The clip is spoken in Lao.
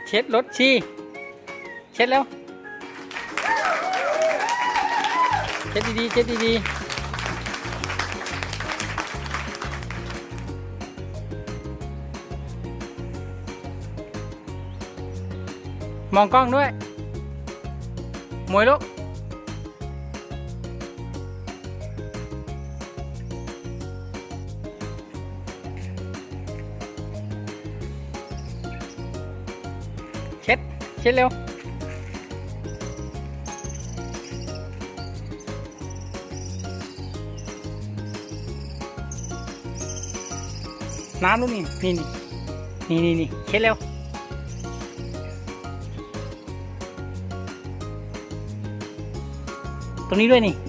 ເຊັດລົດຊີ ເຊັດແລ້ວ ເຊັດດີໆ ເຊັດດີໆ ມອງກ້ອງດ້ວຍ ໝວຍລູກ ເຊັດ ເຊັດເລັວ ນ້ຳລູກນີ້ ນີ້ໆ ນີ້ໆ ເຊັດເລັວ ຕົງນີ້ດ້ວຍນີ້.